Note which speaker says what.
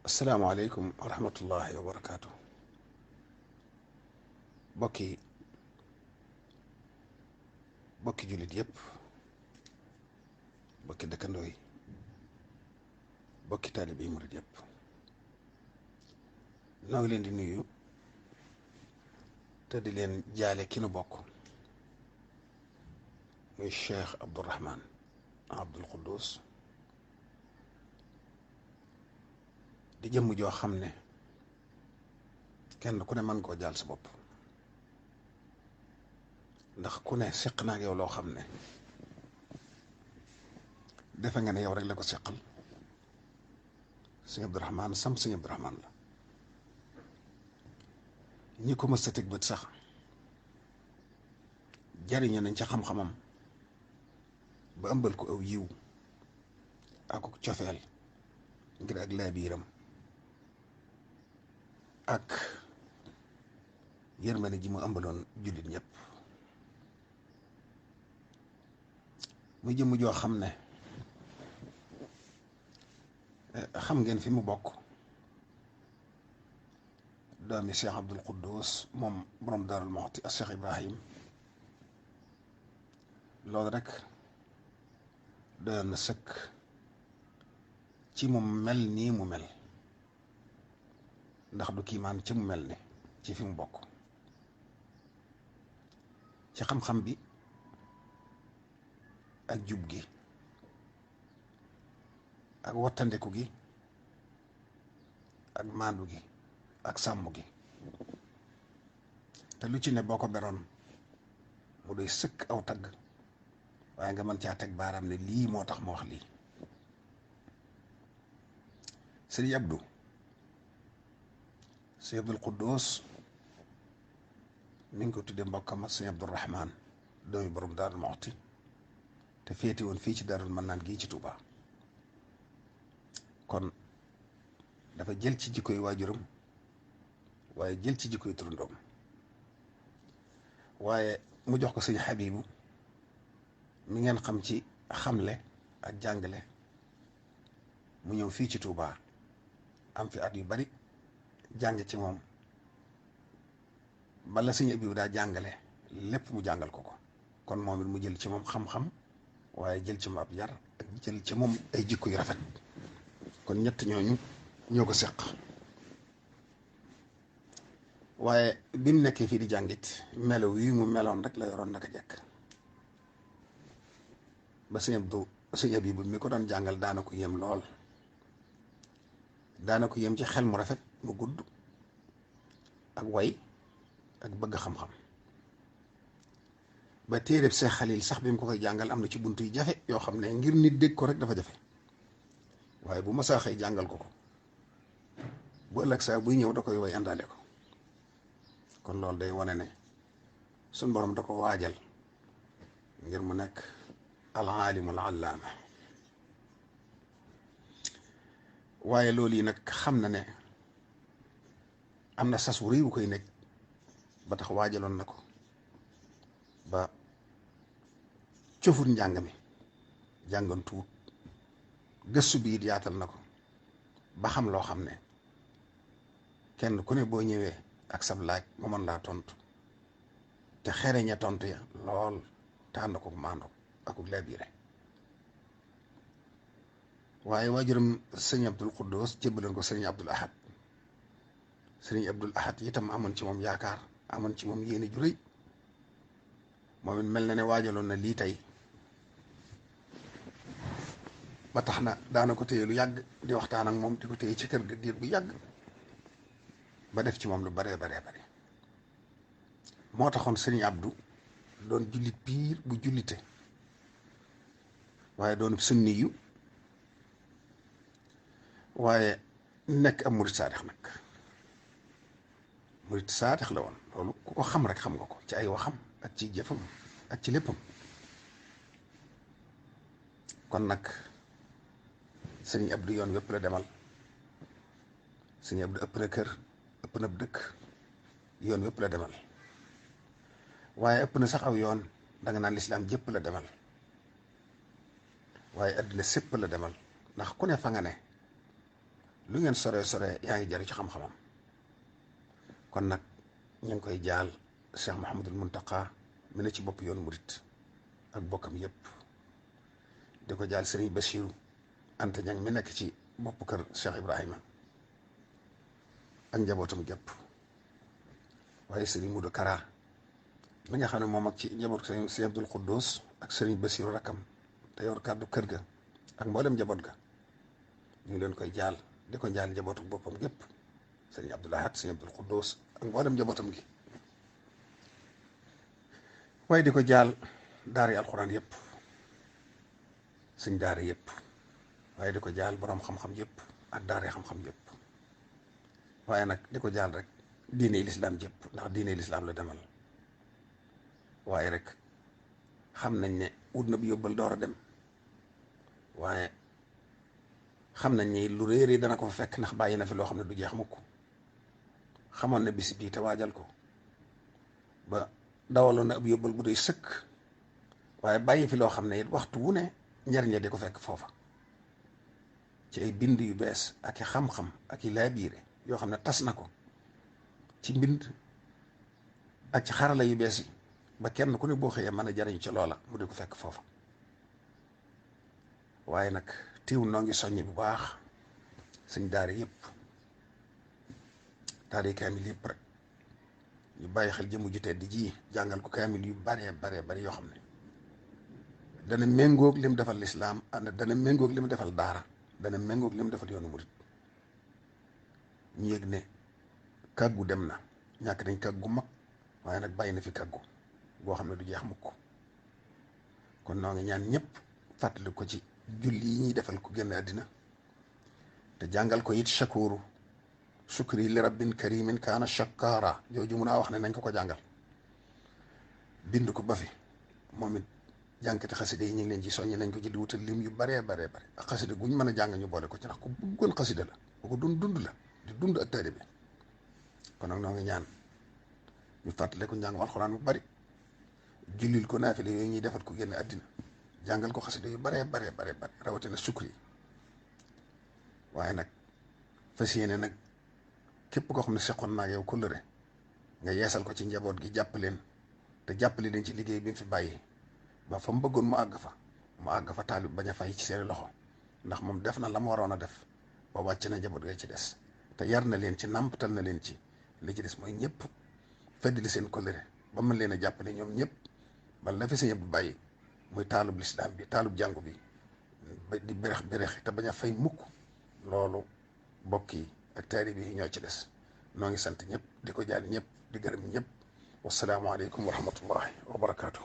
Speaker 1: asalaamaaleykum wa rahmatullahi wa barakaatu. bokki bokki jullit yëpp, bokki dëkkandoo yi, bokki taalibe yi murit yëpp, noo ngi leen di nuyu te di leen jaale ki nu bokk muy Cheikh Abdourahman Abdul Quddus, di jëmm joo xam ne kenn ku ne mën koo jaal sa bopp, ndax ku ne seq naa ak yow loo xam ne defe nga ne yow rek la ko seqal. sëñ Abdourahman sam sëñ Abdourahman la. ñi ko mës a teg bët sax jariñu nañ ca xam-xamam ba ëmbal ko aw yiw ak cofeel ngir ak laabiiram ak yërmande ji mu ëmbaloon jullit ñëpp. muy jëmm joo xam ne xam ngeen fi mu bokk, doomi Cheikh Abdul Quddus moom borom Daarul Muxti ak Cheikh Ibrahim. loolu rek doyoon na sëkk ci mu mel nii mu mel, ndax du kiimaan ci mu mel ni ci fi mu bokk, ci xam-xam bi ak jub gi ak wattandeku gi ak maandu gi ak sàmm gi, te lu ci ne boo ko beroon mu doy sëkk aw tagg, waaye nga mën caa teg baaraam ne lii moo tax ma wax lii. sëriñ Abdou sëriñ Abdul Quddus mi ngi ko tudde mbokkam sëriñ Abdourahman doomi borom Daarul Muxti te féete woon fii ci Daarul Mannaan gii ci Touba. kon dafa jël ci jikkoy waajuram, waaye jël ci jikkoy turandoom, waaye mu jox ko sëñ Habibu mi ngeen xam ci xamle ak jàngale. mu ñëw fii ci Touba am fi at yu bari jàng ci moom, bala sëñ Habibu daa jàngale lépp mu jàngal ko ko. kon moom it mu jël ci moom xam-xam, waaye jël ci moom ab yar ak jël ci moom ay jikko yu rafet. kon ñett ñooñu ñoo ko seq. waaye bi mu nekkee fii di jàngit melo yi mu meloon rek la yoroon naka jekk, ba sëñ Habibu mi ko doon jàngal daana ko yéem lool. daana ko yéem ci xel mu rafet mu gudd ak way ak bëgg xam-xam. ba téereb Seex Xalil sax bi mu ko koy jàngal am na ci bunt yu jafe yoo xam ne ngir nit dégg ko rek dafa jafe, waaye bu masaa xëy jàngal ko bu ëllëg saa buy ñëw da koy way àndaale ko. kon loolu day wane ne suñ borom da ko waajal ngir mu nekk al aalimul allaama. waaye loolu yi nag xam na ne am na sas wu rëy wu koy nekk, ba tax waajaloon na ko ba cofut njàng mi, jàngoon tuut, gëstu bi it yaatal na ko ba xam loo xam ne kenn ku ne boo ñëwee ak sab laaj mu mën laa tontu, te xereña tontu ya lool te ànd ko maando ak laabire. waaye waajuram sëñ Abdul Quddus jébbaloon ko sëriñ Abdul Ahad. sëriñ Abdul Ahad itam amoon ci moom yaakaar, amoon ci moom yéene ju rëy. moom it mel na ne waajaloon na lii tey, ba tax na daana ko téye lu yàgg di waxtaan ak moom, di ko téye ci kër ga diir bu yàgg, ba def ci moom lu baree bare moo taxoon sëriñ Abdou doon jullit piir bu jullite, waaye doon sunni yu, waaye nekk am murit saadix nag. murit saadix la woon, loolu ku ko xam rek xam nga ko ci ay waxam ak ci jëfam ak ci léppam. kon nag sëriñ Abdou yoon wépp la demal. sëriñ Abdou ëpp na kër, ëpp na dëkk, yoon wépp la demal. waaye ëpp na sax aw yoon, danga naan lislaam jëpp la demal, waaye àddina sépp la demal. ndax ku ne fa nga ne lu ngeen sore sore yaa ngi jariñ ci xam-xamam. kon nag ñu ngi koy jaal Cheikh Mouhamadul Muntaqa mi ne ci bopp yoonu murit ak bokkam yépp di ko jaal Serigne Bassirou Anta Niang mi nekk ci bopp kër Cheikh Ibrahima ak njabootam gépp waaye Serigne Modou Kara mi nga xam ne moom ak ci njaboot Serigne Abdul Quddus ak Serigne Bassirou rakkam te yor kàddu kër ga ak mboolem njaboot ga ñu ngi leen koy jaal di ko jaal njabootu boppam gépp Serigne Abdoul Ahad Serigne Abdul Quddus ak mboolem njabootam gi waaye di ko jaal daara yi alxuraan yëpp suñ daara yëpp waaye di ko jaal boroom xam-xam yëpp ak daara yi xam-xam yëpp waaye nag di ko jaal rek diine lislaam yëpp ndax diine lislaam la demal waaye rek xam nañ ne wut na bi yóbbal door a dem waaye xam nañ ne lu réer yi dana ko fa fekk ndax bàyyi na fi loo xam ne du jeex mukk xamoon na bis bii te waajal ko ba dawaloon na ab yóbbal bu doy sëkk waaye bàyyi fi loo xam ne it waxtu wu ne njariñ di ko fekk foofa ci ay bind yu bees ak i xam-xam ak i laabiire yoo xam ne tas na ko ci mbind ak ci xarala yu bees yi ba kenn ku ne boo xëyee mën a jariñ ci loola mu di ko fekk foofa waaye nag tiw noo ngi soññi bu baax suñ daara yëpp daara kaamil yëpp rek ñu bàyyi xel jëmu ju tedd ji jàngal ko kaamil yu bare bari yoo xam ne dana méngoog lim defal lislaam dana méngoog lim defal daara dana méngoog lim defal yoonu murit ñu yëg ne kàggu dem na ñàkk nañ kàggu mag waaye nag bàyyi na fi kàggu boo xam ne du jeex mukk kon noo ngi ñaan ñëpp fàttali ko ci julli yi ñuy defal ko génn àddina te jàngal ko it shakuru sukri li rabbin karimin kaana shakara jooju mun a wax ne nañ ko jàngal bind ko ba fi moom it jànkati xasida yi ñu ngi leen ci soññi nañ ko ci di wutal lim yu bare ak xasida guñ mën a jàng ñu boole ko ci ndax ku bëggoon xasida la bu ko dund la di dund ak taalibe bi kon nag noo ngi ñaan ñu fàttale ko njàng alxuraan bu bari jullil ko naafile yooyu ñuy defal ko génn àddina jàngal ko xasida yu bare rawatina sukri yi waaye nag fas yéene nag képp koo xam ne seqoon naa yow kóllëre nga yeesal ko ci njaboot gi jàpp leen te jàppale leen ci liggéey bi mu fi bàyyi ba fa mu bëggoon mu àgg fa taalib bañ a fay ci seeni loxo ndax moom def na la mu waroon a def ba wàcc na njaboot ga ci des te yar na leen ci nàmpatal na leen ci li ci des mooy ñëpp feddali seen kóllëre ba mën leen a jàppale ñoom ñëpp ba la fi sa yëpp bàyyi muy taalub lislaam bi taalub jàngu bi di bérex te bañ a fay mukk loolu bokk yi ak taalibe yi ñoo ci des noo ngi sant ñëpp di ko jaal ñëpp di gërëm ñëpp wasalaamualeykum wa rahmatullahi wa barakaatu.